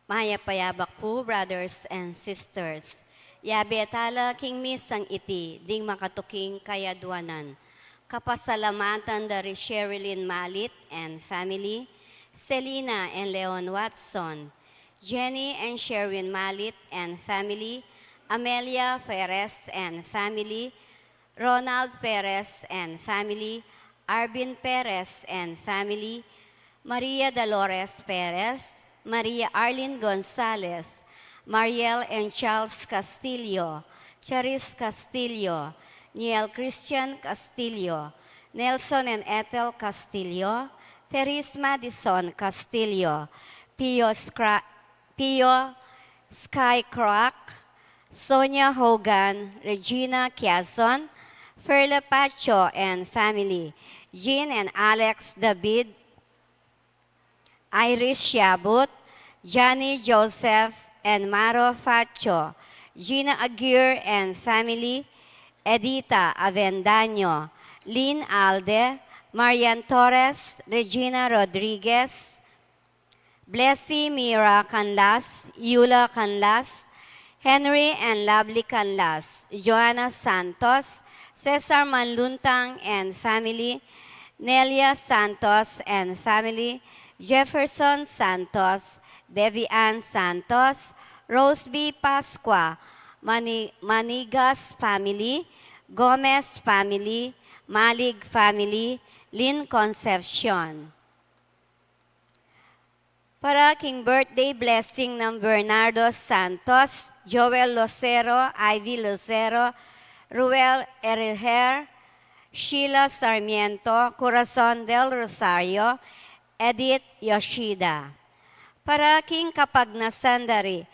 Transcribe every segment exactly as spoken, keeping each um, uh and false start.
Mayap a yabak pu, brothers and sisters. Yabe tala king misang iti ding makatuking kayaduanan. Kapasalamatan da ri Sherilyn Malit and family, Selina and Leon Watson, Jenny and Sherwin Malit and family, Amelia Perez and family, Ronald Perez and family, Arvin Perez and family, Maria Dolores Perez, Maria Arlene Gonzalez, Mariel and Charles Castillo, Charis Castillo, Niel Christian Castillo, Nelson and Ethel Castillo, Therese Madison Castillo, Pio Scra-, Pio Skycroak, Sonia Hogan, Regina Quiazon, Ferla Pacho and family, Jean and Alex David, Iris Shabut, Johnny Joseph and Maro Facho, Gina Aguirre and family, Edita Avendaño, Lynn Alde, Marian Torres, Regina Rodriguez, Blessy Mira Canlas, Yula Canlas, Henry and Lovely Canlas, Joanna Santos, Cesar Manluntang and family, Nelia Santos and family, Jefferson Santos, Devi Ann Santos, Rose B Pascua, Mani-, Manigas family, Gomez family, Malig family, Lynn Concepcion. Para king birthday blessing nang Bernardo Santos, Joel Lucero, Ivy Lucero, Ruel Eriher, Sheila Sarmiento, Corazon del Rosario, Edith Yoshida. Para king kapagnasan da ri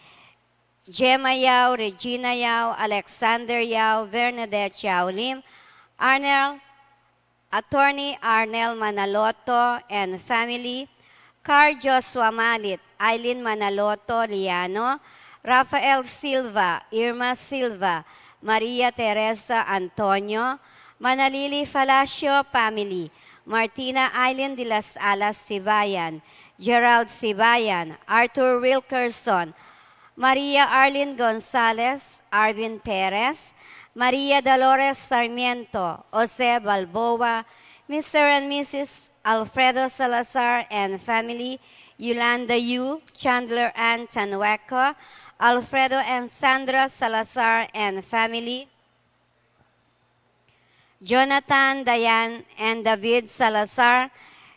Gemma Yao, Regina Yao, Alexander Yao, Bernadette Yao Lim, Arnel, Attorney Arnel Manaloto and family, Carl Joshua Malit, Eileen Manaloto Liano, Rafael Silva, Irma Silva, Maria Teresa Antonio, Manalili Falacio family, Martina Eileen de las Alas Sibayan, Gerald Sibayan, Arthur Wilkerson, Maria Arlene Gonzalez, Arvin Perez, Maria Dolores Sarmiento, Jose Balboa, Mister and Missus Alfredo Salazar and family, Yolanda Yu, Chandler Ann Tanhueco, Alfredo and Sandra Salazar and family, Jonathan, Diane, and David Salazar,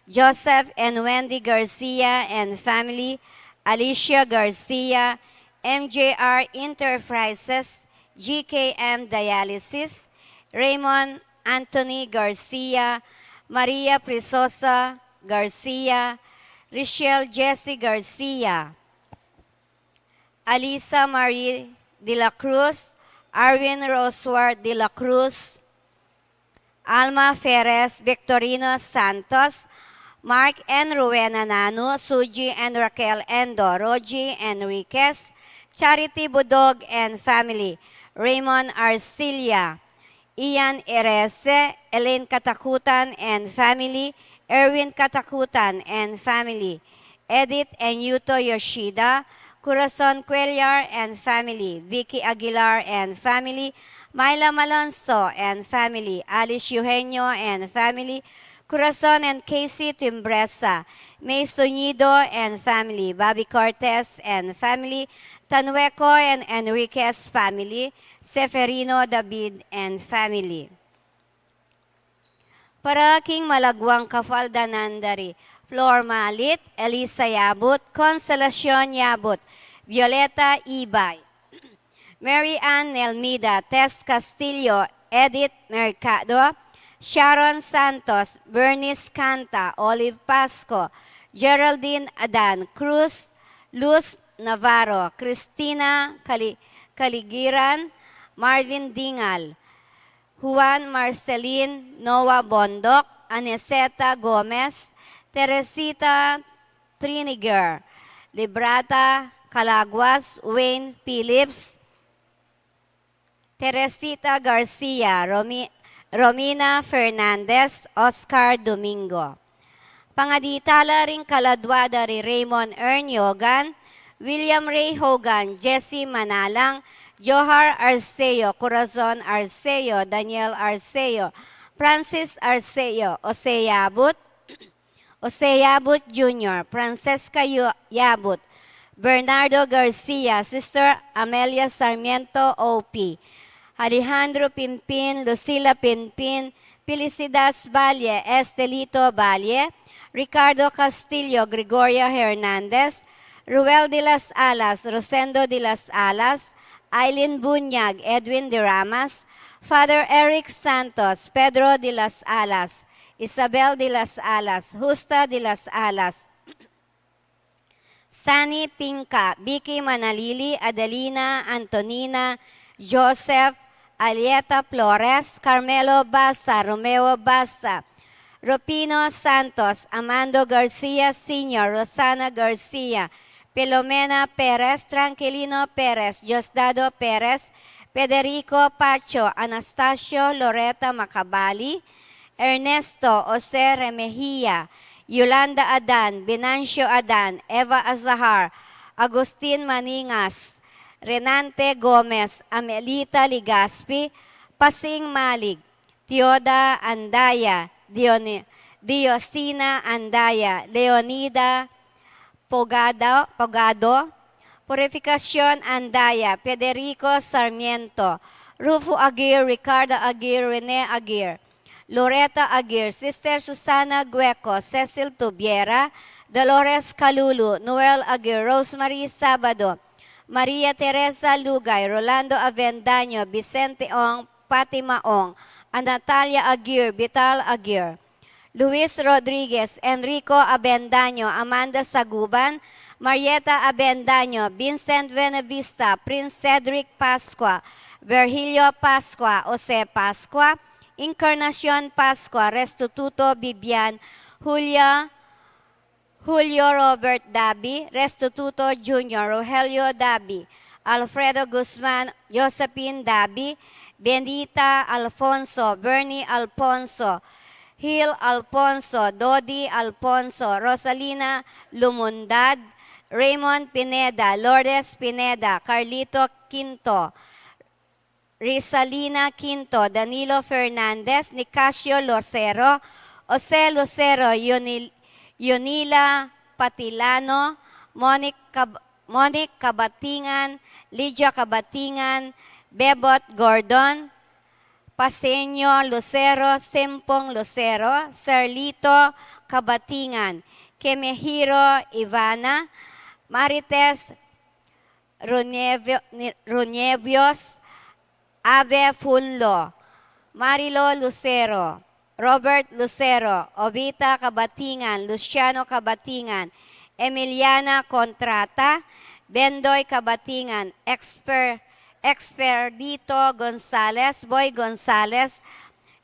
Joseph and Wendy Garcia and family, Alicia Garcia, M J R Enterprises, G K M Dialysis, Raymond Anthony Garcia, Maria Prisosa Garcia, Richelle Jesse Garcia, Alisa Marie de la Cruz, Arwin Roseward de la Cruz, Alma Ferres, Victorino Santos, Mark and Rowena Nanu, Suji and Raquel Endo, Roji Enriquez, Charity Budog and family, Raymond Arcilia, Ian Erese, Elaine Katakutan and family, Erwin Katakutan and family, Edith and Yuto Yoshida, Corazon Cuellar and family, Vicky Aguilar and family, Myla Malonzo and family, Alice Eugenio and family, Corazon and Casey Timbresa, May Sonido and family, Bobby Cortez and family, Tanueco and Enriquez family, Seferino David and family. Para king malagwang kapaldanan da ri Flor Malit, Elisa Yabut, Consolacion Yabut, Violeta Ibay, Mary Ann Nelmida, Tess Castillo, Edith Mercado, Sharon Santos, Bernice Canta, Olive Pasco, Geraldine Adan Cruz, Luz Navarro, Christina Cali-, Caligiran, Marvin Dingal, Juan Marcelin, Noah Bondoc, Aniceta Gomez, Teresita Triniger, Librata Calaguas, Wayne Phillips, Teresita Garcia, Romi-, Romina Fernandez, Oscar Domingo. Pangaditala ring kaladua da ri Raymond Erniogan, William Ray Hogan, Jesse Manalang, Johar Arceo, Corazon Arceo, Daniel Arceo, Francis Arceo, Jose Yabut, Jose Yabut Junior, Francesca Yu-, Yabut, Bernardo Garcia, Sister Amelia Sarmiento, O P, Alejandro Pimpin, Lucila Pimpin, Felicidad Valle, Estelito Valle, Ricardo Castillo, Gregoria Hernandez, Ruel de las Alas, Rosendo de las Alas, Aileen Bunyag, Edwin de Ramas, Father Eric Santos, Pedro de las Alas, Isabel de las Alas, Justa de las Alas, Sani Pinca, Vicky Manalili, Adelina, Antonina, Joseph, Alieta Flores, Carmelo Basa, Romeo Basa, Rufino Santos, Amando Garcia Senior, Rosana Garcia, Filomena Perez, Tranquilino Perez, Diosdado Perez, Federico Pacho, Anastasio Loreta Macabali, Ernesto Jose Remejia, Yolanda Adan, Venancio Adan, Eva Azahar, Agustin Maningas, Renante Gomez, Amelita Ligaspi, Pasing Malig, Teoda Andaya, Dioni-, Diosina Andaya, Leonida Pogado, Pogado, Purificacion Andaya, Federico Sarmiento, Rufo Aguirre, Ricardo Aguirre, Rene Aguirre, Loreta Aguirre, Sister Susana Gueco, Cecil Tubiera, Dolores Calulu, Noel Aguirre, Rosemary Sabado, Maria Teresa Lugay, Rolando Avendaño, Vicente Ong, Fatima Ong, Natalia Aguirre, Vital Aguirre, Luis Rodriguez, Enrico Avendaño, Amanda Saguban, Marieta Avendaño, Vincent Buenavista, Prince Cedric Pascua, Virgilio Pascua, Jose Pascua, Encarnacion Pascua, Restituto Bibian, Julia, Julio Robert Dabi, Restituto Junior, Rogelio Dabi, Alfredo Guzman, Josephine Dabi, Benita Alfonso, Bernie Alfonso, Gil Alfonso, Dodi Alfonso, Rosalina Lumundad, Raymond Pineda, Lourdes Pineda, Carlito Quinto, Rizalina Quinto, Danilo Fernandez, Nicasio Lucero, Jose Lucero, Yunil-, Yunila Patilano, Monic Cab-, Monic Cabatingan, Lydia Cabatingan, Bebot Gordon, Pasenio Lucero, Sempong Lucero, Serlito Cabatingan, Kemehiro Ivana, Marites Ruñevio-, ni-, Ruñevios, Ave Funlo, Marilo Lucero, Robert Lucero, Ovita Cabatingan, Luciano Cabatingan, Emiliana Contrata, Bendoy Cabatingan, Exper-, Experdito Gonzales, Boy Gonzales,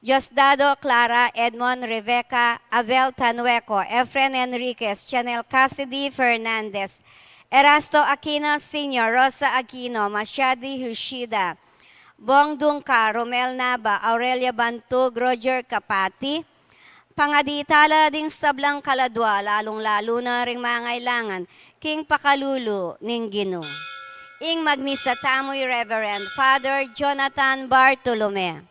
Diosdado Clara, Edmond Rebecca, Avel Tanueco, Efren Enriquez, Chanel Cassidy Fernandez, Erasto Aquino Senior, Rosa Aquino, Masiadi Yoshida, Bong Dungca, Romel Nava, Aurelia Bantug, Roger Capati, pangadi tala ding sablang kaladua, lalung-lalu na ring mangailangan king pakalulu ning Ginu. Ing magmisa tamu i Reverend Father Jonathan Bartolome.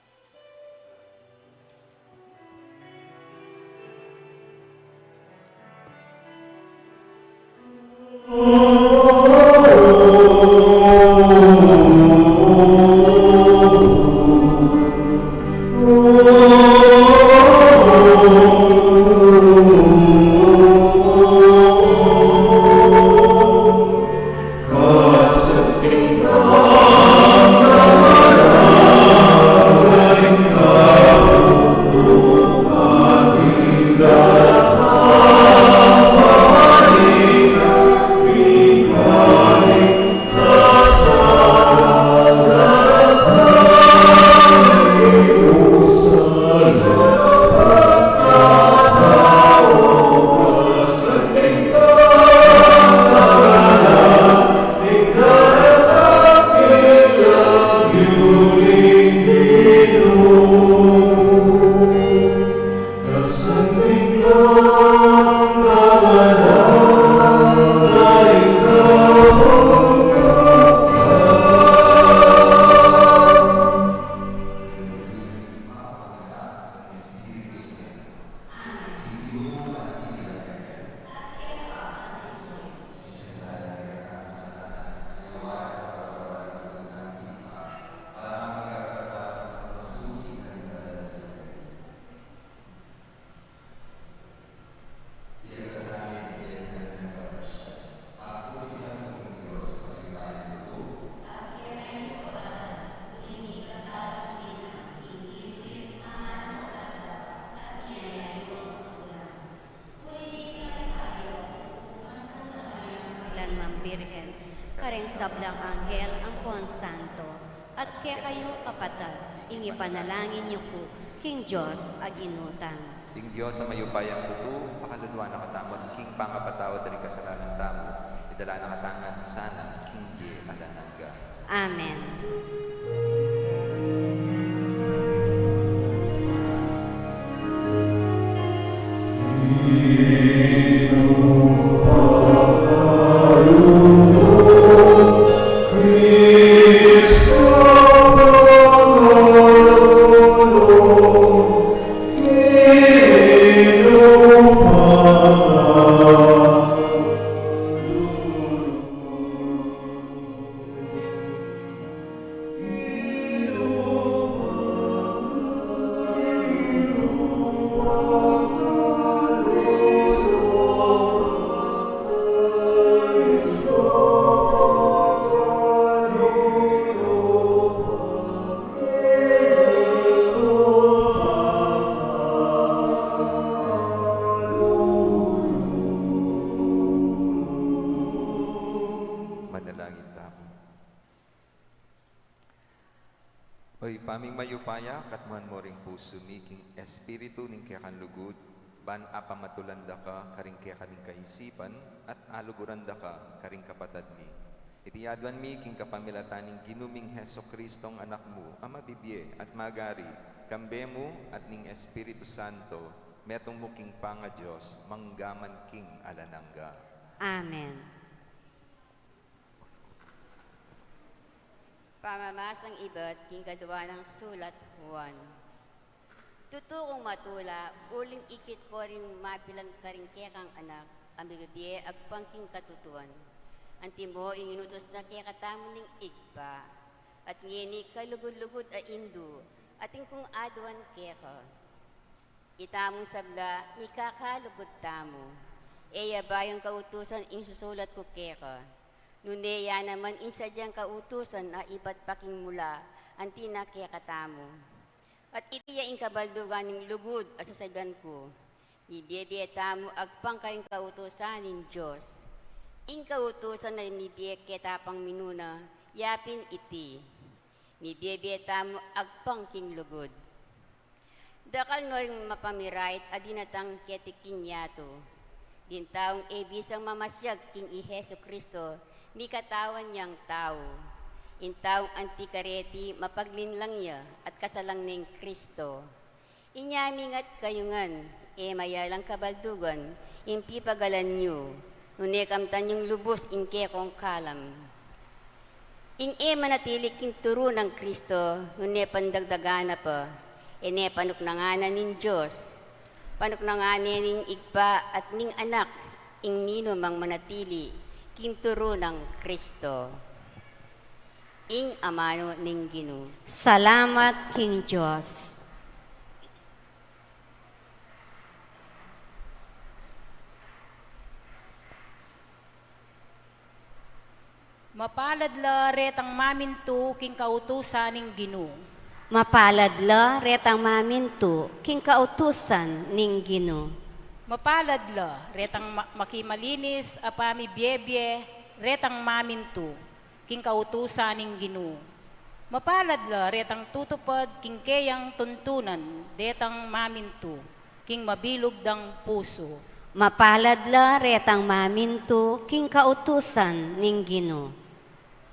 Birhen, kareng sablang anghel ampon santo, at kekayu kapatad, ing ipanalangin yu ku king Dios a Ginu tang. Ing Dios a mayupayang tutu, pakalulwan na katamu king pangapatawad da ring kasalanan tamu, idala na katamu sana king bie alang angga. Amen. Manalangin tamu. O Ibpa ming mayupaya, katmuan mu ring pusu mi king espiritu ning kekang lugud, ban apamatulan da ka karing kekaming kaisipan at aluguran da ka karing kapatad mi. Iti aduan mi king kapamilatan ning Ginu ming Jesucristong Anak mu, a mabibie at magari, kambe mu at ning Espiritu Santo, metung mu king pangaDios, manggaman king alang angga. Amen. Pamamasang ibat king kadua nang sulat Juan. Tutu kung matula, uling ikit ko ring mabilang karing kekang anak a mibibie agpang king katutuan. Antimo ing inutus na kekatamu ning Ibpa, at ngeni kalugud-lugud a Indu, atin kung aduan keka. Itamung sabla, mikakalugud tamu. E ya bayung kautusan ing susulat ku keka, nune ya naman ing sadyang kautusan a ibat pa king mula anti na kekatamu. At iti ya ing kabaldugan ning lugud a sasabian ku, mibie-bie tamu agpang karing kautusan ning Dios. Ing kautusan a mibie keta pang minuna, ya pin iti, mibie-bie tamu agpang king lugud. Dakal no ring mapamirait a dinatang keti king yatu. Ding taung e bisang mamasyag king i Jesucristo, mikatawan yang tau. Ing taung anti kareti mapaglinlang ya at kasalang neng Cristo. Inya mingat kayu ngan, e mayalang kabaldugan ing pipagalan yu, nune kamtan yung lubus ing kekong kalam. Ing e manatili king turu nang Cristo, nune pandagdagan na pa, e ne panuknangan na ning Dios. Panuknangan ne ning Ibpa at ning Anak, ing ninumang manatili king turu nang Cristo. Ing amanu ning Ginu. Salamat king Dios. Mapalad la retang mamintu king kautusan ning Ginu. Mapalad la retang mamintu king kautusan ning Ginu. Mapalad la retang ma-, makimalinis a pamibie-bie retang mamintu king kautusan ning Ginu. Mapalad la retang tutupad king keyang tuntunan detang mamintu king mabilug dang pusu. Mapalad la retang mamintu king kautusan ning Ginu.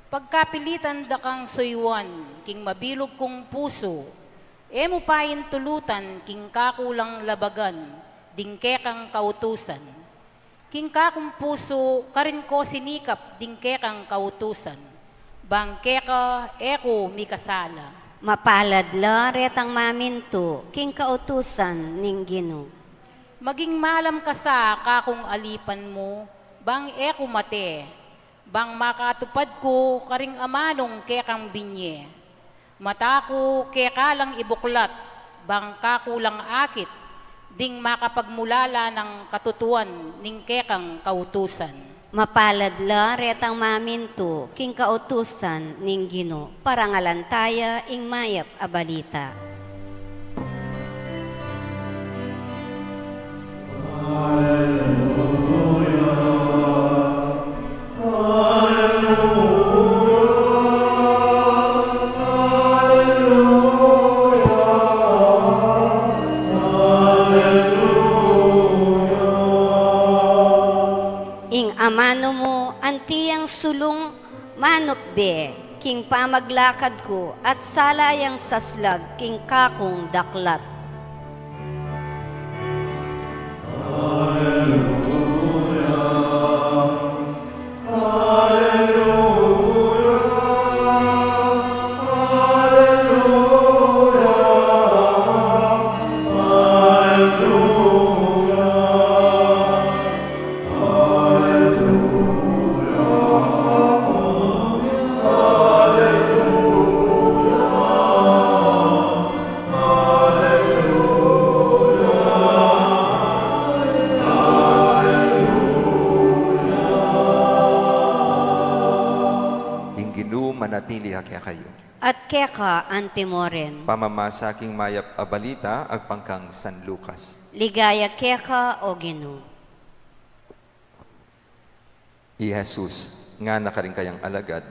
Pagkapilitan da kang suyuan king mabilug kung pusu, e mu paintulutan king kakulang labagan ding kekang kautusan. King kakung pusu karin ko sinikap ding kekang kautusan, bang keka e ku mikasala. Mapalad la retang mamintu king kautusan ning Ginu. Maging malam ka sa kakung alipan mu, bang e ku mate, bang makatupad ku karing amanung kekang binye. Mata ku keka lang ibuklat, bang kaku lang akit ding makapagmulala nang katutuan ning kekang kautusan. Mapalad la retang mamintu king kautusan ning Ginu. Parangalan taya ing mayap a balita. Alleluia. Be, king pamaglakad ku at sala yang saslag king kakung daklat. Ing Ginu manatili ya kekayu. At keka anti mu rin. Pamamasa king mayap a balita agpang kang San Lucas. Ligaya keka, O Ginu. I Jesus ngana karing kayang alagad,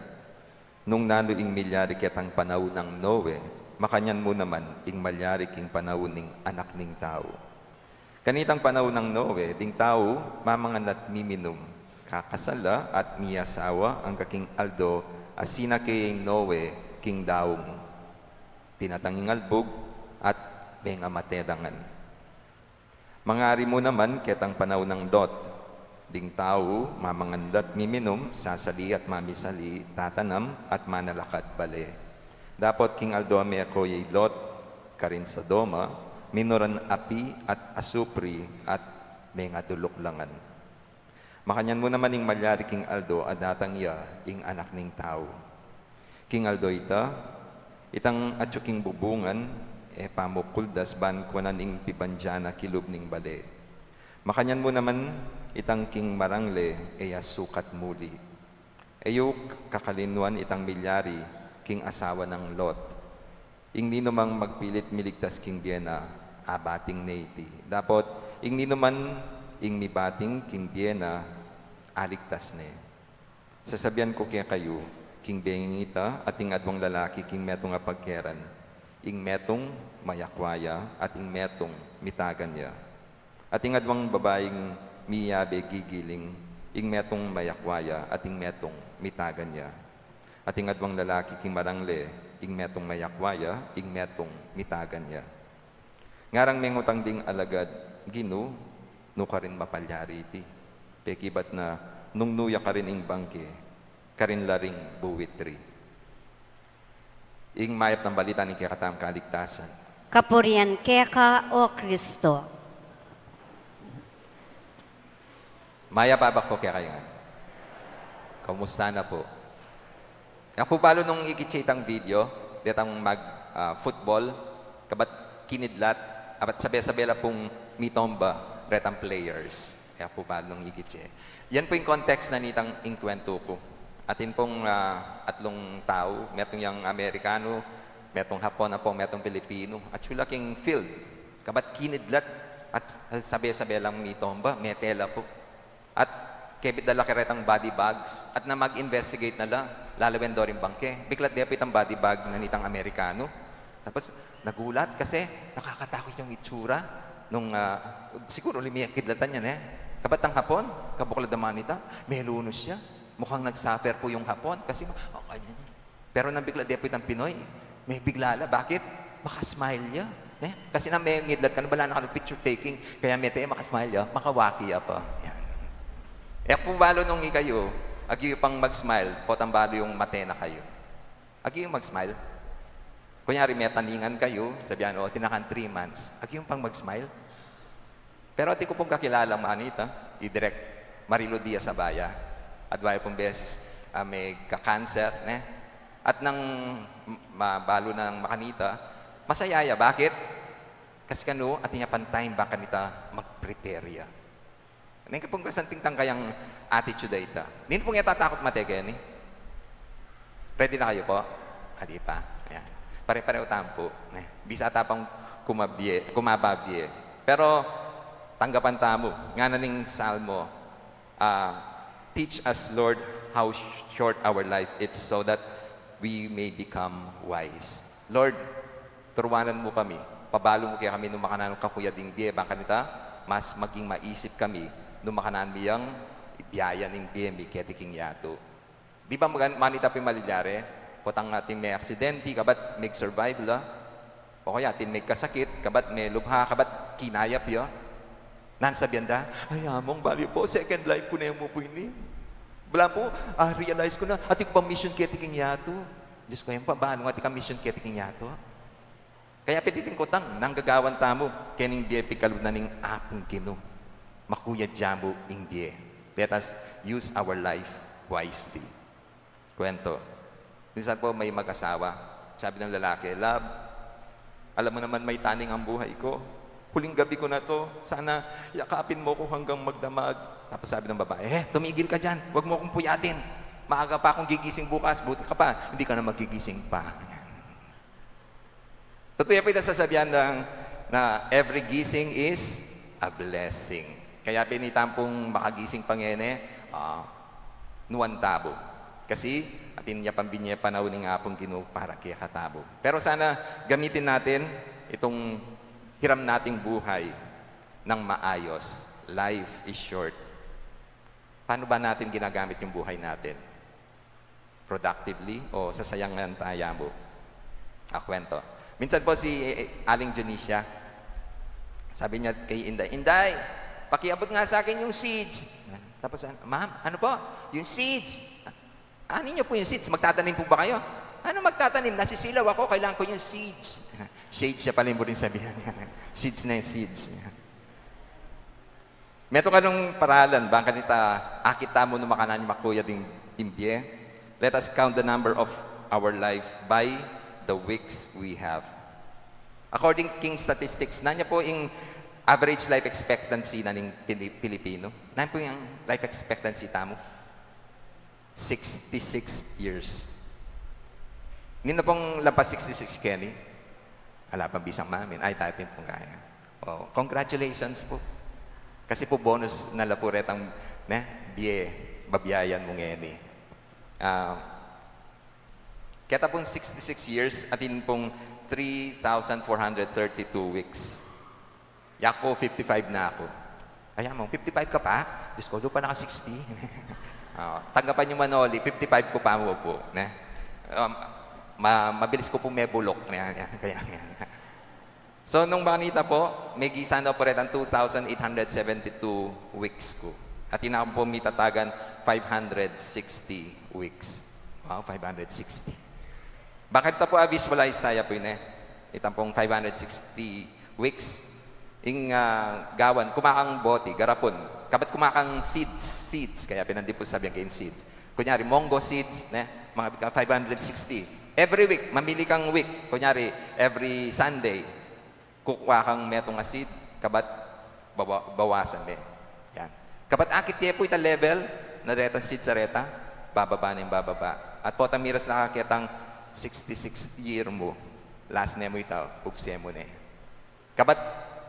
nung nanu ing milyari ketang panaun nang Noe, makanyan mu naman ing malyari king panaun ning Anak ning Tau. Kanitang panaun nang Noe, ding tau mamangan at miminum, kakasal la at miyasawa angga king aldo a sinake ya i Noe king daung. Tinatang ing albug at mengamate dangan. Mangari mu naman ketang panaun nang Lot. Ding tau mamangan la at miminum, sasali at mamisali, tatanam at manalakad bale. Dapot king aldo a meko ya i Lot karin Sodoma, minuran api at asupri at mengaduluk langan. Makanyan mu naman ing malyari king aldo a datang ya ing Anak ning Tau. King aldo ita, itang atyu king bubungan e pa mukuldas ban kuanan ing pibandian na kilub ning bale. Makanyan mu naman itang king marangle e ya sukat muli. E yu kakalinuan itang milyari king asawa nang Lot. Ing ninumang magpilit miligtas king bie na, abating ne iti. Dapot ing ninuman ing mibating king bie na, aligtas ne. Sasabian ku kekayu, king bengi ita ating adwang lalaki king metung a pagkeran, ing metung mayakwa ya at ing metung mitagan ya. Ating adwang babaing miyabe gigiling, ing metung mayakwa ya at ing metung mitagan ya. Ating adwang lalaki king marangle, ing metung mayakwa ya, ing metung mitagan ya. Ngarang mengutang ding alagad, Ginu, nu karin mapalyari iti? Pekibat na nung nu ya karin ing bangke, karin la ring buwit ri. Ing mayap nang balita ning kekatamung kaligtasan. Kapurian keka, O Kristo. Mayap a abak pu kekayu ngan. Kumusta na pu? E ku pu balu nung ikit ye itang video, detang mag, ah, football, kabat kinidlat, abat sabe-sabe la pung mitomba, retang players. E ku pu balu nung ikit ye. Yan pu ing context na nitang ingkwentu ku. Atin pung, ah, atlung tau, metung yang Amerikanu, metung Hapon, ampong metung Pilipinu, atyu la king field. Kabat kinidlat at sabe-sabe lang mitomba, mete la pu. At kebit da la keretang body bags, at nung mag-investigate na la, lalawen do ring bangke. Biklat de pu itang body bag na nitang Amerikanu. Tapos, nagulat kasi nakakatakut yung itsura nung, ah, siguro uli mekidlatan yan e. Kabat itang Hapon, kabuklad naman nita, melunus ya. Mukhang nag-suffer pu yung Hapon kasi, oh, ganyan. Pero nung biklat de pu itang Pinoy, mebigla la. Bakit? Maka-smile ya, ne? Kasi nung mengidlat ka, nung bala na ka nung picture taking, kaya mete ya, maka-smile ya, makawaki ya pa. Yan. E ku pu balu nung ikayu, agyu pang mag-smile, potang balu yung mate na kayu. Agyu mag-smile. Kunyari, metaningan kayu, sabian, o, tinakan three months. Agyu pang mag-smile. Pero atin ku pung kakilalang makanita, i Direk Marilu Diaz Abaya. Adwa ya pung beses, ah, mekaka-cancer, ne? At nung ma-, balu nang makanita, masaya ya. Bakit? Kasi kanu, atin ya pang time ba kanita mag-prepare ya. Neng ka pung kasanting tang kayang attitude a ita. Ninu pung e tatakut mate keni? Ready na kayu pu? Adi pa. Ayan. Pare-pareho tamu pu. Ne? Bisa ta pang kumabie, kumababie. Pero tanggapan tamu. Ngana ning Salmo, ah, "Teach us, Lord, how sh-, short our life is, so that we may become wise." Lord, turuanan mu kami, pabalu mu kekami nung makananu kakuya ding bie, bang kanita mas maging maisip kami nung makananu mi yang biaya ning bie mi keti king yatu. Di ba magan-, manita pin malilyari? Potang atin me aksidenti, kabat meg-survive la. O kaya atin me kasakit, kabat me lubha, kabat kinayap ya. Nanu sabian da, "Ay, Among, bale pu, second life ku ne mu pu ini. Bale pu, ah, realize ku na, atin ku pang mission keti king yatu." Dios ku, yan pa, bale atin kang mission keti king yatu. Kaya pin iti ing kutang, nanu ing gagawan tamu kening bie pigkalub na ning Apung Ginu? Makuya ya mu ing bie. Let us use our life wisely. Kuwento. Minsan po may mag-asawa, sabi ng lalaki, "Love, alam mo naman, maitani ing buhay ko. Huling gabi ko na 'to. Sana yakapin mo ko hanggang magdamag." Tapos sabi ng babae, "Eh, tumigil ka diyan. Huwag mo akong puyatin. Maaga pa akong gigising bukas. Buti ka pa, hindi ka na magigising pa." Totoo ya pin ing sasabian na, na every gising is a blessing. Kaya pin ita pung makagising pa ngeni, ah, nuan tamu. Kasi atin ya pang binie panaun ing Apung Ginu para kekatamu. Pero sana gamitin natin itong hiram nating buhay ng maayos. Life is short. Paano ba natin ginagamit yung buhay natin? Productively o sasayangan taya mu? Ah, kuwento. Minsan po si, eh, Aling Dionisia, sabi niya kay Inday, "Inday, pakiabot nga sa akin yung seeds." Tapos, "Ma'am, ano po?" "Yung seeds." "Ano niyo po yung seeds? Magtatanim po ba kayo?" "Ano magtatanim? Nasisilaw ako, kailangan ko yung seeds." Shades ya pala ing buring sabian. Seeds na yung seeds. Metung kanu paralan, bang kanita, akit tamu nung makananu makuya ding, ding bie. Let us count the number of our life by the weeks we have. According king statistics, nanu ya pu ing average life expectancy na ning Pili-, Pilipino? Nanu pu ing life expectancy tamu? Sixty-six years. Ninu pung lampas sixty-six keni? Ala pang bisang mamin. Ay, tayo pung kaya. Oh, congratulations po. Kasi po bonus na la pu retang, ne, bie, babiayan mu ngeni. Ah, keta pung sixty-six years, atin pung three thousand four hundred thirty-two weeks. Yaku, fifty-five na aku. Ay, Among, fifty-five ka pa? Diyos ko, lupa na ka sixty. Oh, tanggapan niyo manoli, fifty-five ku pa mu pu, ne? Um, ma-, mabilis ku pu mebulok, ne? Yan, kaya yan. So, nung makanita pu, megisan na pu retang two thousand eight hundred seventy-two weeks ku. At ina pu mitatagan five hundred sixty weeks. Wow, five hundred sixty. Bakit ta pu a-visualize taya pu ini? Itang pung five hundred sixty weeks, ing, ah, gawan, kumakang boti, garapun. Kabat kumakang seeds, seeds, kaya pin andi pu sabian keng seeds. Kunyari, munggo seeds, ne? Mga five hundred sixty. Every week, mamili kang week. Kunyari, every Sunday, kukua kang metung a seed, kabat bawa-, bawasan me. Yan. Kabat akit ye pu ita level, na retang seeds a reta, bababa ne, bababa. At potang miras na ka ketang sixty-six year mu, last ne mu ita, ugse mu ne. Kabat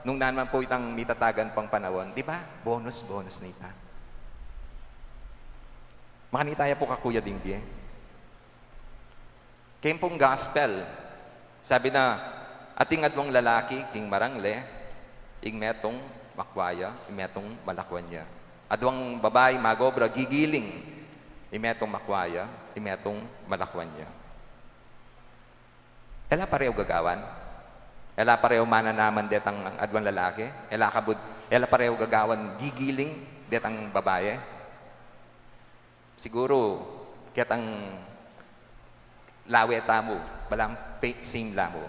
nung nanu man pu itang mitatagan pang panaun, di ba? Bonus, bonus na ita. Makanita ya pu kakuya ding bie. Keng pung gospel, sabi na, ating adwang lalaki king marangle, ing metung makua ya, ing metung malakuan ya. Adwang babai mag-obra, gigiling, ing metung makua ya, ing metung malakuan ya. E la parehu gagawan? E la parehu mananaman detang adwang lalaki? E la kabud, e la parehu gagawan gigiling detang babai? Siguru, ketang lawe tamu, balang pa-, same la mu.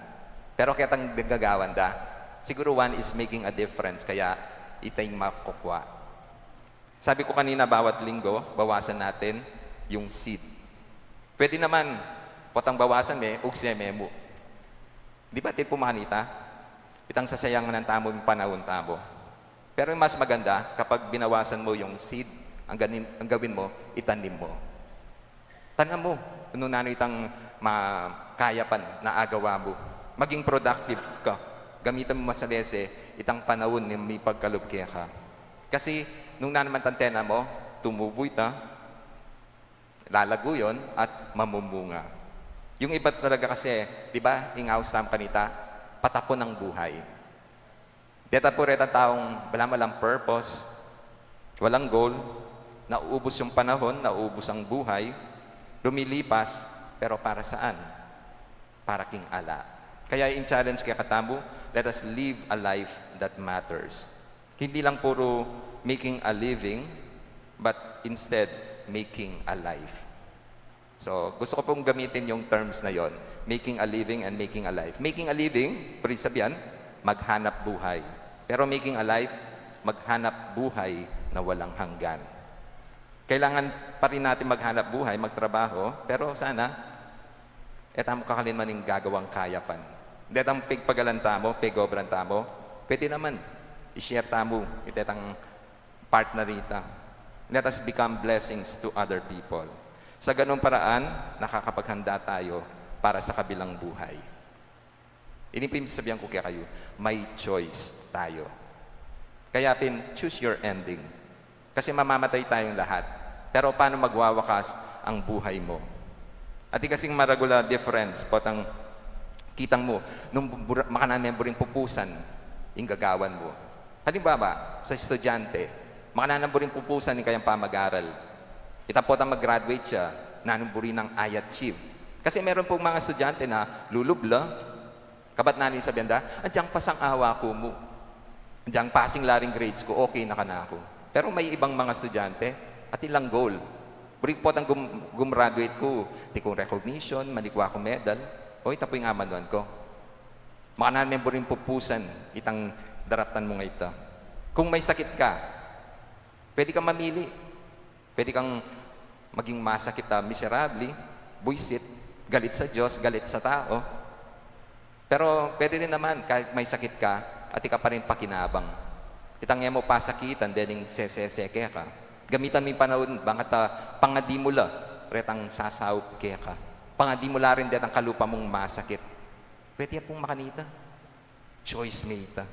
Pero ketang gagawan da, siguru one is making a difference, kaya ita ing makukua. Sabi ku kanina, bawat linggo, bawasan natin yung seed. Pwede naman, potang bawasan me, ugse me mu. Di ba, atin pu makanita? Itang sasayangan tamu ing panaun tamu. Pero yung mas maganda, kapag binawasan mo yung seed, ang ganin-, ang gawin mo, itanim mo. Tanam mu, nung nanu itang ma-, kaya pan na agawa mu. Maging productive ka. Gamitan mu masalese itang panaun ning mipagkalub keka. Kasi, nung nanu man itang tenam mu, tumubu ita, lalagu yun at mamumunga. Yung iba talaga kasi, di ba, ing aus tamu kanita, patapon ang buhay. Deta pu retang taung balamu walang purpose, walang goal, nauubos yung panahon, nauubos ang buhay, Lumilipas, pero para saan? Para king ala. Kaya ing challenge kekatamu, let us live a life that matters. Hindi lang puro making a living, but instead making a life. So, gusto ko pong gamitin yung terms na yon, making a living and making a life. Making a living, pwede sabihan, maghanap buhay. Pero making a life, maghanap buhay na walang hanggan. Kailangan pa rin natin maghanap buhay, magtrabaho, pero sana, e tamu kakalin man ing gagawang kayapan. Detang pigpagalan tamu, pigobran tamu, pwede naman, i-share tamu, itetang partner nita. Let us become blessings to other people. Sa ganung paraan, nakakapaghanda tayo para sa kabilang buhay. Ini pin sabihan ku kekayu, may choice tayo. Kaya pin, choose your ending. Kasi mamamatay tayong lahat. Pero paano magwawakas ang buhay mo? At di kasing maragul a difference, potang kitang mu, nung bura-, makananu me buring pupusan, ing gagawan mu. Halimbawa, sa estudyante, makananu buring pupusan ing kayang pamag-aral. Ita potang mag-graduate siya, nanung buri nang i-achieve. Kasi meron pong mga estudyante na lulub la, kabat nanu ing sabian da, "Agyang pasang awa ku mu. Agyang passing la ring grades ku, okay na kanaku." Pero may ibang mga estudyante, atin lang goal. Buri potang gum-, gumraduate ku, atin kung recognition, malikwa kung medal, o ita pu ing amanuan ku. Makananu me buring pupusan itang daraptan mung ita. Kung may sakit ka, pwede kang mamili. Pwede kang maging masakit a miserable, buisit, galit sa Dios, galit sa tau. Pero pwede rin naman, kahit may sakit ka, atin ka pa rin pakinabang. Itang e mu pasakitan dening sesese keka, gamitan mu ing panaun, bang ata pangadi mu la retang sasaup keka. Pangadi mu la rin detang kalupa mung masakit. Pwede ya pung makanita. Choice me ita.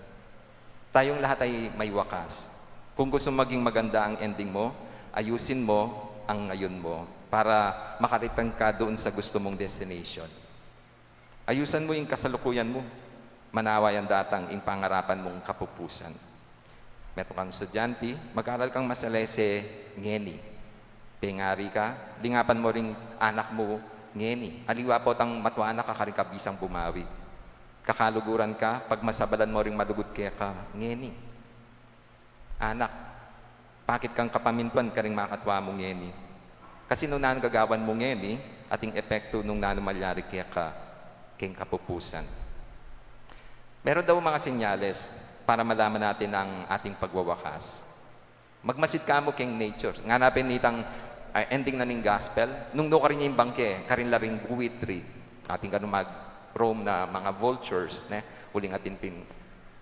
Tayong lahat ay may wakas. Kung gusto maging maganda ang ending mo, ayusin mo ang ngayon mo para makarating ka doon sa gusto mong destination. Ayusan mo yung kasalukuyan mo. Manawa yang datang ing pangarapan mong kapupusan. Metung kang estudyante, mag-aral kang masalese ngeni. Pengari ka, lingapan mo ring anak mo ngeni. Aliwa potang matua na ka, karin ka bisang bumawi. Kakaluguran ka, pagmasabalan mo ring malugud keka ngeni. Anak, pakit kang kapamintuan karing makatua mu ngeni. Kasi nung nanung gagawan mu ngeni, ating epektu nung nanung malyari keka king kapupusan. Meron daw mga senyales para malaman natin ang ating pagwawakas. Magmasid ka mu king nature. Ngana pin nitang, ah, ending na ning gospel, nung nukarin ya ing bangke, karin la ring buitri. Atin kanu mag-roam na mga vultures, ne? Uling atin pin,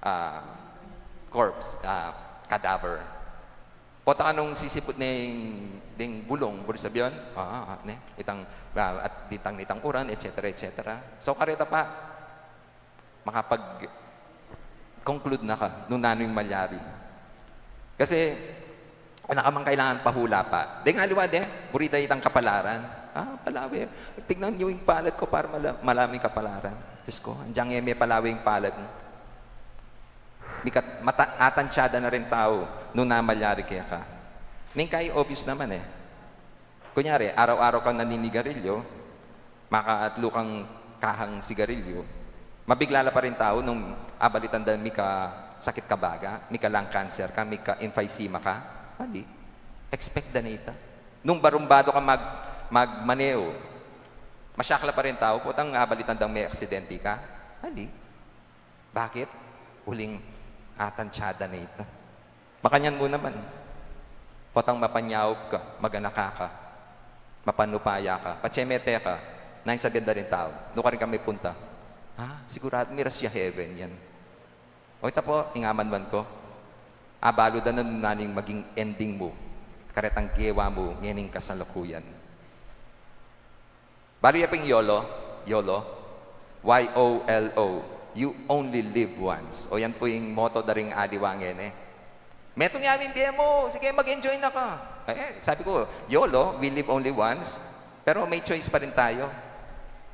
ah, corpse, ah, cadaver. Pota ka nung sisiput ne ding bulung, buri sabian, ah, ah, ne? Itang, ah, at ditang nitang uran, et cetera, et cetera. So, kareta pa, makapag-conclude na ka nung nanu ing malyari. Kasi, ala ka mang kailangan pahula pa. Deng aliwa de, buri da itang kapalaran. Ah, palawe. Tignan yu ing palad ku para mala-, malami kapalaran. Diyos ko, agyang e me palawe ing palad mu. Mikat-, mata-, atansyada na ring tau nung nanu ing malyari keka. Neng kai obvious naman e. Kunyari, araw-araw kang naninigarilyo, makaatlu kang kahang sigarilyo, mabigla la pa ring tau nung abalitan da mikasakit ka baga, mika-lung cancer ka, mika-emphysema ka? Ali. Expect da na ita. Nung barumbado ka mag-, magmaneu, masyak la pa ring tau, potang abalitan dang me-aksidente ka? Ali. Bakit? Uling atansyada na ita. Makanyan mu naman. Potang mapanyaup ka, maganaka ka, mapanupaya ka, patse me teka, nanu ing sabian da ring tau, nukarin ka mipunta? Ah, siguradu miras ya heaven yan. O ita pu, ing amanuan ku, abalu da na nung nanu ing maging ending mu karetang gewa mu ngening kasalukuyan. Balu ye pu ing yolo, yolo, Y O L O, you only live once. O yan pu ing motto da ring aliwa ngeni. Metung ya ing bie mu, sige, mag-enjoy na ka. Eh, sabi ku, yolo, we live only once, pero may choice pa rin tayo.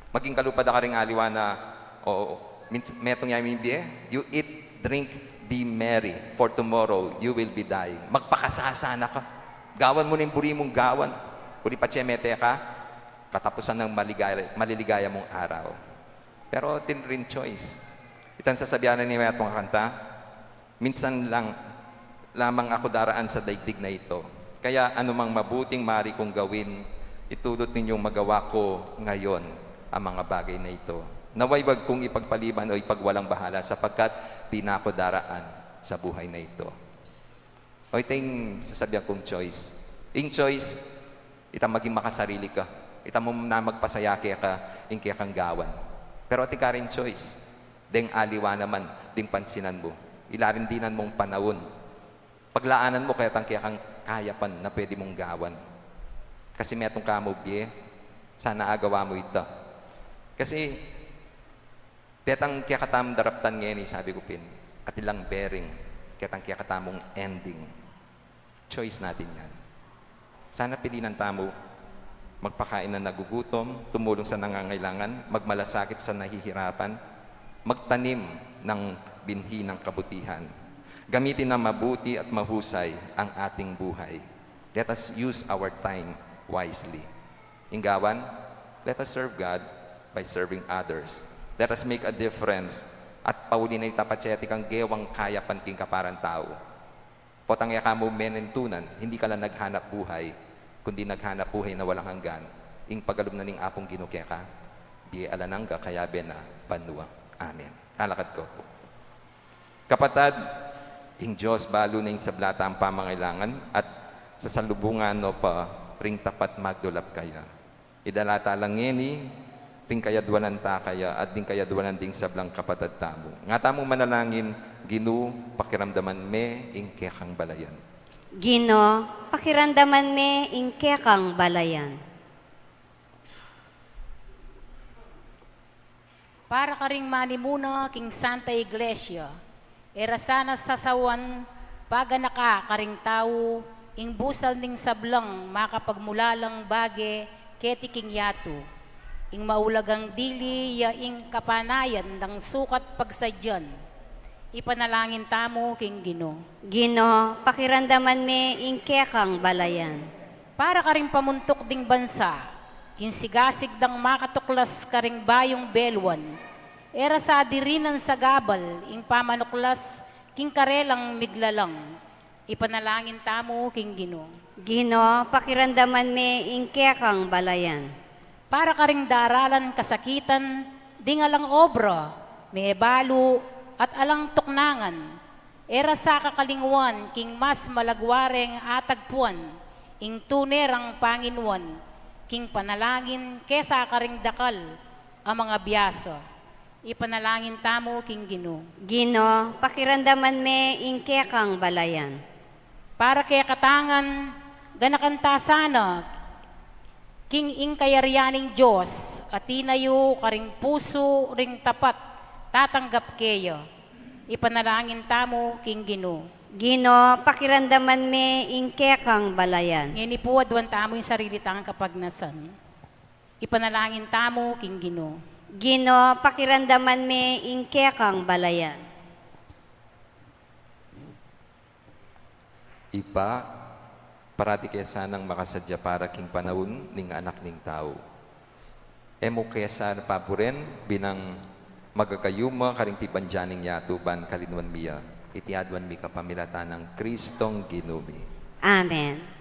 Maging kalupa da karing aliwa na, o, mins-, metung ya ing bie, you eat, drink, be merry, for tomorrow you will be dying. Magpakasasa na ka. Gawan mu na ing buri mung gawan. Uli patse me teka, katapusan ng maligaya, maliligaya mong araw. Pero atin ring choice. Itang sasabian na ni Wet mong kanta, "Minsan lang lamang ako daraan sa daigdig na ito. Kaya anumang mabuting maaari kong gawin, itudot ninyong magawa ko ngayon ang mga bagay na ito. Nawa'y wag kong ipagpaliban o ipagwalang bahala sapagkat di na ako daraan sa buhay na ito." O, ita ing sasabian kung choice. Ing choice, ita maging makasarili ka. Ita mu na magpasaya keka, ing kekang gawan. Pero atin karing choice. Deng aliwa naman, ding pansinan mu. Ilarindinan mung panaun. Paglaanan mu ketang kekang kayapan na pwede mung gawan. Kasi metung ka mu bie, sana agawa mu ita. Kasi detang kekatamung daraptan ngeni, sabi ku pin, atin lang bearing ketang kekatamung ending. Choice natin yan. Sana pilinan tamu magpakain ng nagugutom, tumulong sa nangangailangan, magmalasakit sa nahihirapan, magtanim ng binhi ng kabutihan. Gamitin ng mabuti at mahusay ang ating buhay. Let us use our time wisely. Ing gawan, let us serve God by serving others. Let us make a difference. At pauli na ita, patseti kang gewang kayapan king kaparang tau. Potang e ka mu menentunan, hindi ka lang naghanap buhay, kundi naghanap buhay na walang hanggan. Ing pagalub na ning Apung Ginu keka, bie alang angga, kayabe na banua. Amen. Alakad ko pu. Kapatad, ing Dios balu na ing sabla tang pamangailangan at sasalubungan no pa ring tapat magdulap kaya. Idala ta la ngeni ring kayadwanan ta kaya at ding kayadwanan ding sablang kapatad tamu. Nga tamu manalangin, Ginu, pakiramdaman me ing kekang balayan. Ginu, pakiramdaman me ing kekang balayan. Para karing manimuna king Santa Iglesia, e ra sana sasawan paganaka karing tau ing busal ning sablang makapagmulalang bage keti king yatu. Ing maulagang dili ya ing kapanayan dang sukat pagsadyan. Ipanalangin tamu king Ginu. Ginu, pakiramdaman me ing kekang balayan. Para karing pamuntuk ding bansa, king sigasig dang makatuklas karing bayung beluan, e ra sa dirinan sagabal ing pamanuklas king karelang miglalang. Ipanalangin tamu king Ginu. Ginu, pakiramdaman me ing kekang balayan. Para karing daralan kasakitan ding alang obra, mebalu at alang tuknangan, e ra sa kakalingwan king mas malagwa reng atagpuan ing tune rang panginuan, king panalangin kesa karing dakal a mangabiasa. Ipanalangin tamu king Ginu. Ginu, pakiramdaman me ing kekang balayan. Para kekatang ganakan ta sana king ing kayarian ning Dios a tinayu karing pusu ring tapat tatanggap keya. Ipanalangin tamu king Ginu. Ginu, pakiramdaman me ing kekang balayan. Ngeni pu, aduan tamu ing sarili tang kapagnasan. Ipanalangin tamu king Ginu. Ginu, pakiramdaman me ing kekang balayan. Ibpa, parati ke sanang makasadya para king panaun ning Anak ning Tau. E mu ke sana paburen binang magakayuma karing pibandian ning yatu ban kalinuan mi ya. Iti aduan mi kapamilatan nang Kristong Ginu mi. Amen.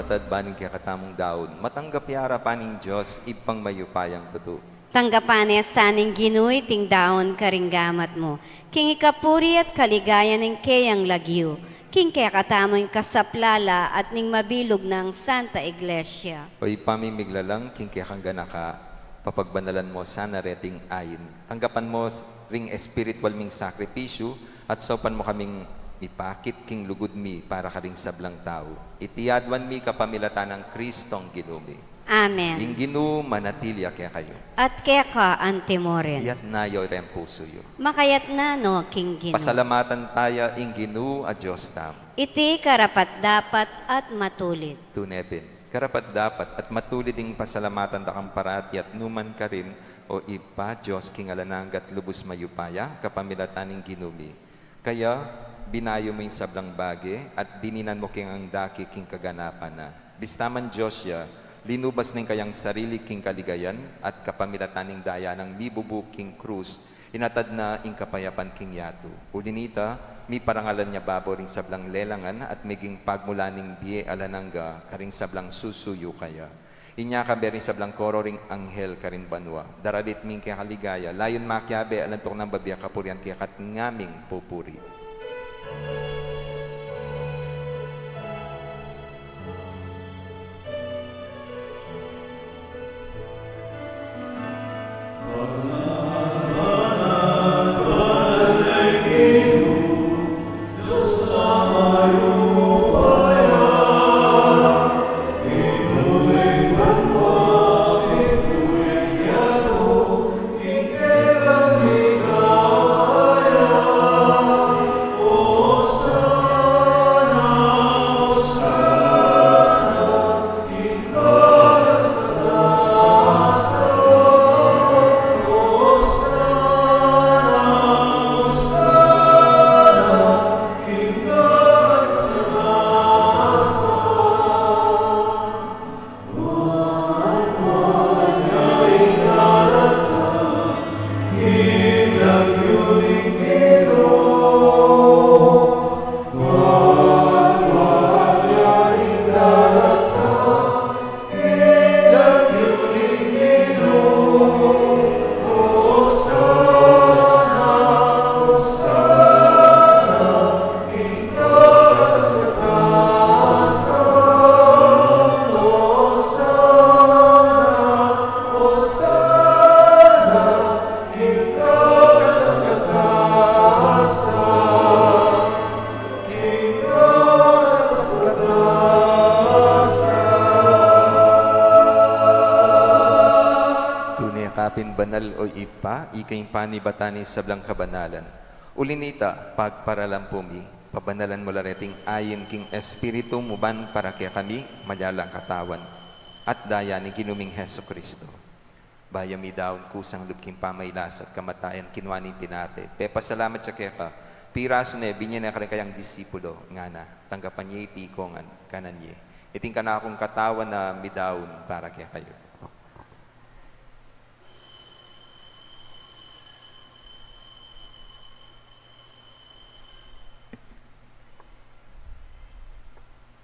Tadbaning kekatamung daun, matanggap ya arapan ning Dios, Ibpang mayupayang tutu. Tanggapan na sa ning Ginu iting daun karing gamat mu, king ikapuri at kaligayan ning keyang lagyu, king kekatamung kasaplalan at ning mabilug nang Santa Iglesia. O Ibpa ming miglalang, king kekang ganaka, papagbanalan mu sana reting ain. Tanggapan mu s-, ring espiritual ming sakripisyu, at saupan mu kaming mipakit king lugud mi para karing sablang tau. Iti aduan mi kapamilatan nang Kristong Ginu mi. Amen. Ing Ginu manatili ya kekayu. At keka antimurin. Iyatas yu reng pusu yu. Makayatas no king Ginu. Pasalamatan taya ing Ginu a Dios tamu. Iti karapat-dapat at matulid. Tune pin, karapat-dapat at matulid ing pasalamatan da kang parati at nu man karin, o Ibpa, Dios king alang angga at lubus mayupaya, kapamilatan ning Ginu mi. Kaya, binayu mu ing sablang bage, at dininan mu king andaki king kaganapan na. Bista man Dios ya, linubas na ing kayang sarili king kaligayan, at kapamilatan ning daya nang mibubu king krus, inatad na ing kapayapan king yatu. Uli nita, miparangalan ya babo ring sablang lelangan, at meging pagmulan ning bie alang angga, karing sablang susuyu kaya. Inya kambe ring sablang koro ring anghel karin banua. Daralit mi ing keka ligaya, layun makiabe, alang tuknang babie kapurian keka at ngaming pupuri. Tune ka pin banal, o Ibpa, ika ing panibatan ning sablang kabanalan. Uli nita, pagparalampu mi, pabanalan mu la reting ain king Espiritu mu ban para kekami maging katawan at daya ning Ginu ming Jesucristo. Bayu midaun kusang lub king pamailas at kamatayan, kinua ne ing tinapa, pepasalamat ya keka, pirasu ne, binie ne karing kayang disipulo, ngana: Tanggapan ye iti ikayu ngan, kanan ye. Iti ing kanakung katawan a midaun para kekayu.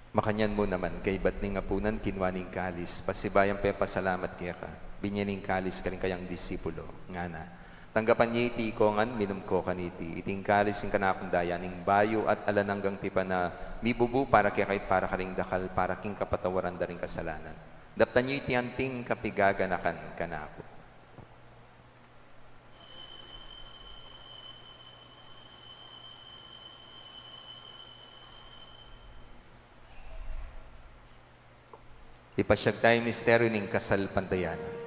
Makanyan mu naman, kaibat ning apunan, kinua ne ing kalis, pasibayu yang pepasalamat keka, binie ne ing kalis karing kayang disipulo, ngana: Tanggapan ye iti ikayu ngan, minum kayu kaniti. Iti ing kalis ning kanakung daya ning bayu at alang anggang tipan a mibubu para kekayu at para karing dakal para king kapatawaran da ring kasalanan. Daptan ye iti anting kapigaganakan kanaku. Ipasiag taya ing misteryu ning kasalpantayanan.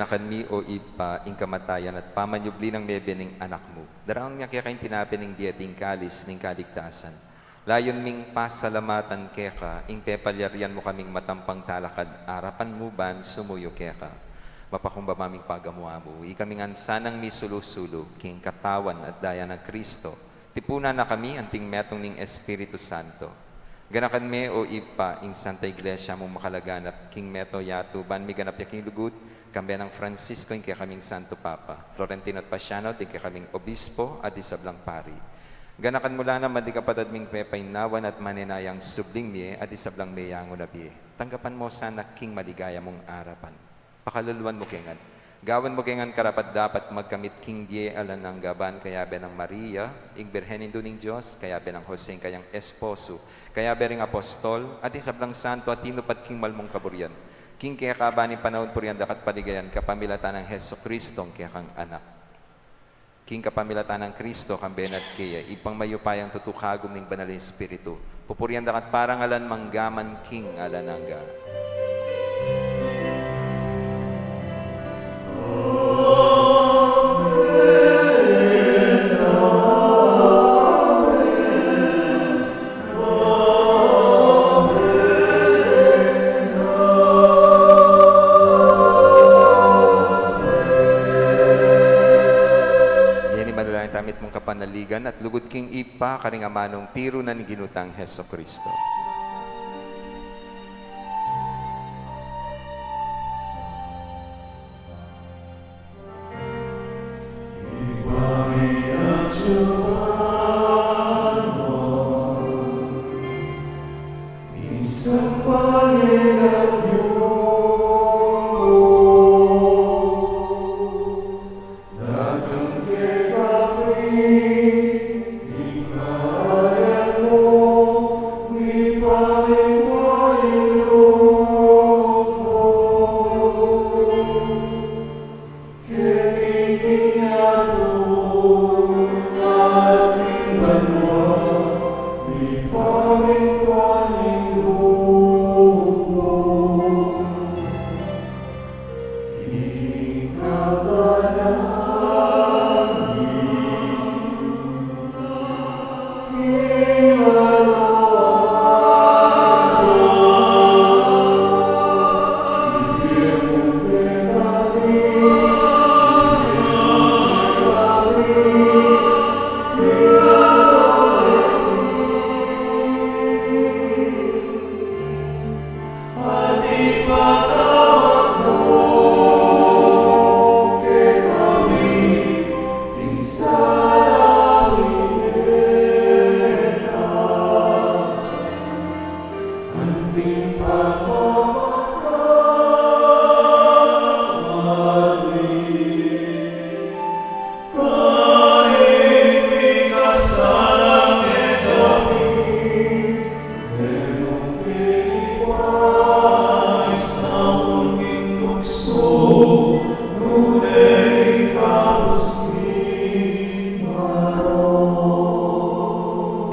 Ganakan mi, O Ibpa, ing kamatayan at pamanyubli nang mebie ning Anak mu. Daraun mi keka ing tinape ning bie at ing kalis ning kaligtasan. Layun ming pasalamatan keka ing pepalyarian mu kaming matampang talakad arapan mu ban sumuyu keka. Mapakumbaba ming pagamu-amu, ikami ngan sanang misulu-sulu king katawan at daya nang Kristo. Tipunan na kami anting metung ning Espiritu Santo. Ganakan me, O Ibpa, ing Santa Iglesia mung makalaganap king meto yatu ban miganap ya king lugud, kambe nang Francisco ing kekaming Santo Papa, Florentino at Pasiano ding kekaming Obispo at ding sablang pari. Ganakan mu la naman ding kapatad ming pepainawan at manenayang subling mie at ding sablang meyangu na bie. Tanggapan mu sana king maligaya mung arapan. Pakaluluan mu ke ngan. Gawan mu ke ngan karapat-dapat magkamit king bie alang angga ban kayabe nang Maria, ing Birhen Indu ning Dios, kayabe nang Jose ing kayang esposo, kayabe ring apostol, at ding sablang santo a tinupad king mal mung kaburian. King keka ban ing panaun purian da ka at paligayan kapamilatan nang Jesucristo ing kekang Anak. King kapamilatan nang Kristo, kambe na at kaya, Ibpang mayupayang tutu kagum ning Banal a Espiritu, pupurian da ka at parangalan manggaman king alang angga. Ngeni manalangin tamu mitmung kapanaligan at lugud king Ibpa karing amanung tiru na ning Ginu tang Jesucristo.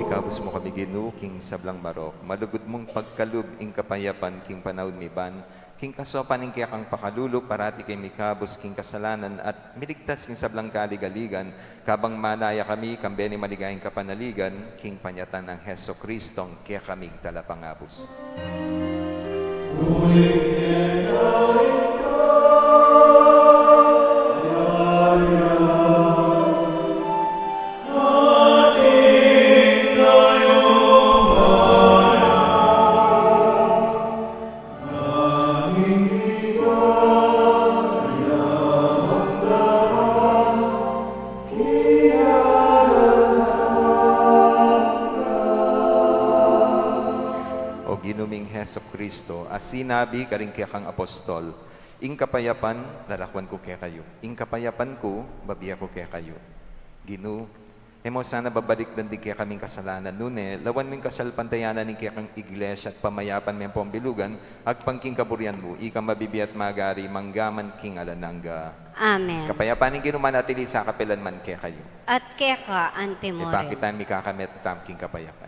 Ikabus mu kami, Ginu, king sablang marok. Malugud mung pagkalub ing kapayapan king panaun mi ban king kasopan ning kekang pakalulu, parati keng mikabus king kasalanan at miligtas king sablang kaligaligan, kabang manaya kami kambe ning maligayang kapanaligan king panyatang nang Jesucristong kekaming Talapangabus. O Ginu ming Jesucristo, a sinabi karing kekang apostol, "Ing kapayapan lalakuan ku kekayu, ing kapayapan ku babie ku kekayu." Ginu, e mu sana babalikdan ding kekaming kasalanan, nune lawan mu ing kasalpantayanan ning kekang Iglesia at pamayapan meng pambilugan, agpang king kaburian mu, ikang mabibie at magari manggaman king alang angga. Amen. Kapayapan ning Ginu manatili sa kapilan man kekayu. At keka anti mu rin. Ipakit tamu ing mikakamit tamu king kapayapan.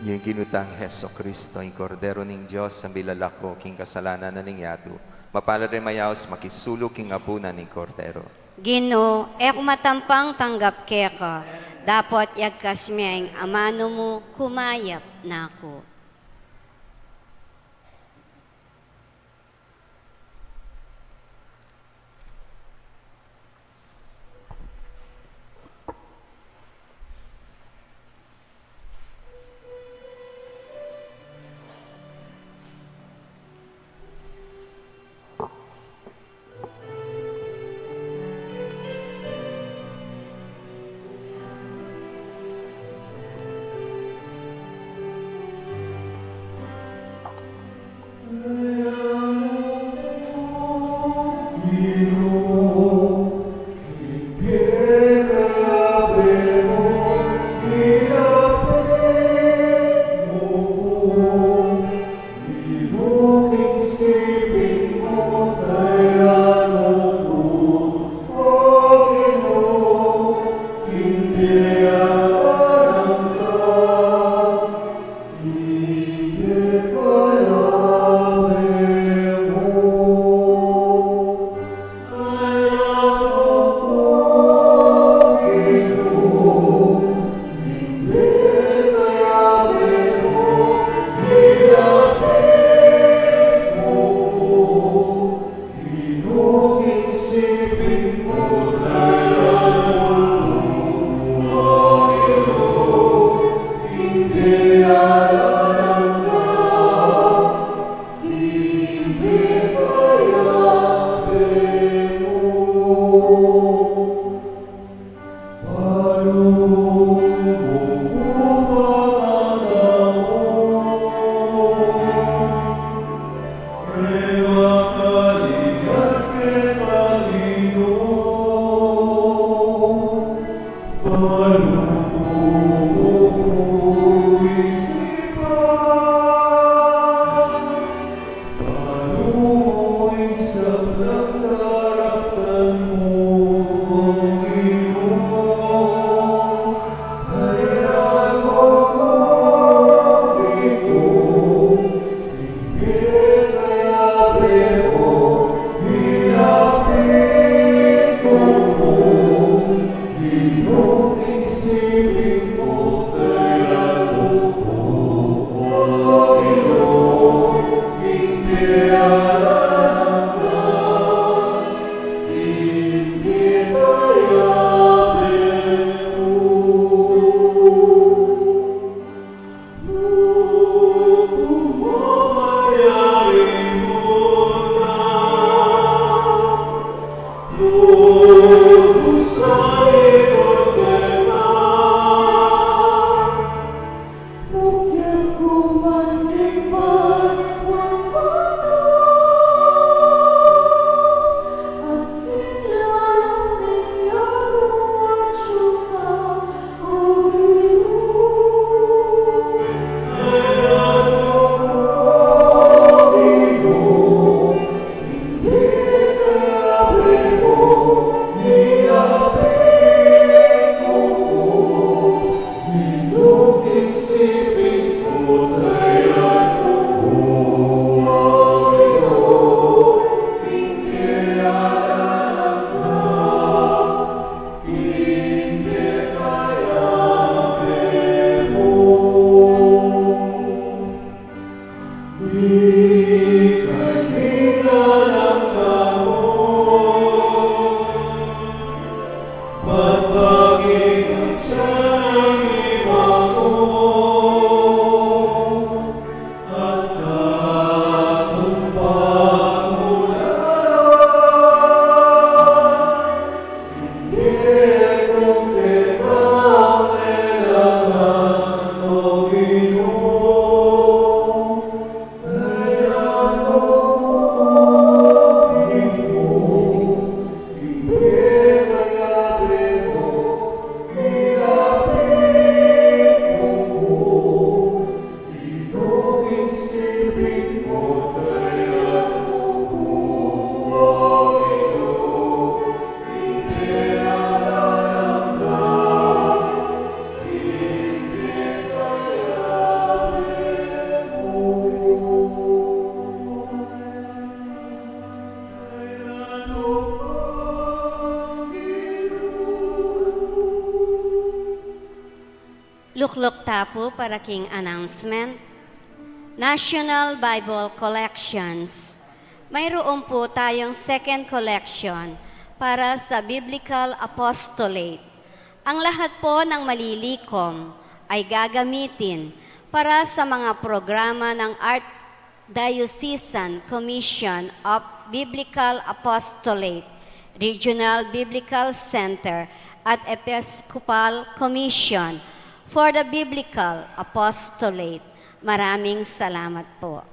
Ing Ginu tang Jesucristo, ing Kordero ning Dios, a milalako king kasalanan na ning yatu. Mapalad ring mayaus makisalu king apunan ning Kordero. Ginu, e ku matampang tanggap keka, dapot yagkas me ing amanu mu, kumayap na ku. Lukluk ta pu para king announcement. National Bible Collections. Mayroon po tayong second collection para sa Biblical Apostolate. Ang lahat po ng malilikom ay gagamitin para sa mga programa ng Art Diocesan Commission of Biblical Apostolate, Regional Biblical Center, at Episcopal Commission for the Biblical Apostolate. Maraming salamat po.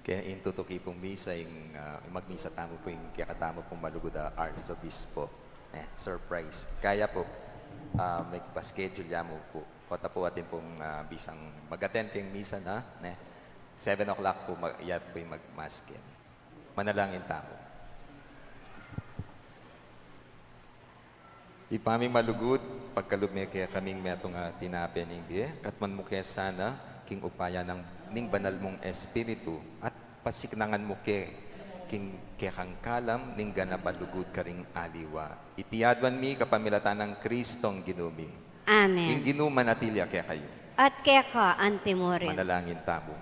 Kaya ing tutuki pung misa, ing, ah, ing magmisa tamu pu, ing kekatamu pung malugud a Arsobispo. Eh, surprise. Kaya pu, ah, magpa-schedule ya mu pu. Kota pu atin pung, ah, bisang mag-attend king misa na, ne? Seven o'clock pu, mag-, ya pu ing magmasken. Manalangin tamu. Ibpa ming malugud, pagkalub me kekaming metung a tinape ning bie, katmuan mu ke sana king upaya nang, ning banal mung Espiritu, at pasiknangan mu ke king kekang kalam ning ganap a lugud karing aliwa. Iti aduan mi kapamilatan nang Kristong Ginu mi. Amen. Ing Ginu manatili ya kekayu. At keka antimurin. Manalangin tamu.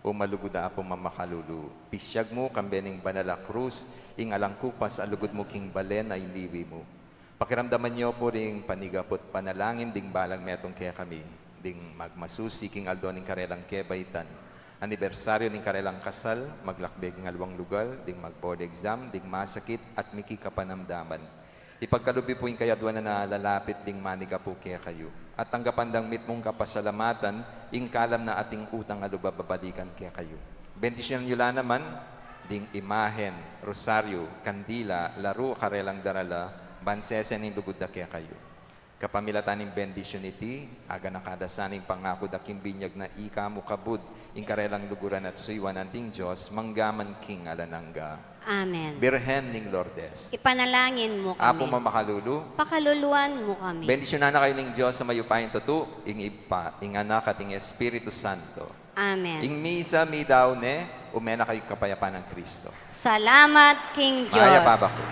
O malugud a Apung mamakalulu, pisyag mu kambe ning banal a krus ing alang kupas a lugud mu king balen a iniwi mu. Pakiramdaman yu pu ring panigap at panalangin ding balang metung kekami, ding magmasusi king aldo ning karelang kebaitan, anibersaryu ning karelang kasal, maglakbe king aliwang lugal, ding mag-board exam, ding masakit at mikikapanamdaman. Ipagkalub yu pu ing kayaduanan a lalapit ding manigap pu kekayu, at tanggapan dang mitmung kapasalamatan ing kalam na ating utang a lub a babalikan kekayu. Bendisyunan yu la naman ding imahen, rosaryu, kandila, laru, karelang darala, ban sese ning lugud da kekayu. Kapamilatan ning bendisyun iti, aganaka da sana ing pangaku da king binyag na ika mu kabud ing karelang luguran at suyuan anting Dios, mangga man king alang angga. Amen. Birhen ning Lourdes, ipanalangin mu kami. Apu mamakalulu, pakaluluan mu kami. Bendisyunan na kayu ning Dios a mayupayang tutu, ing Ibpa, ing Anak, at ing Espiritu Santo. Amen. Ing misa meyari ne, ume na kayu king kapayapan nang Kristo. Salamat king Dios. Mayap a abak pu.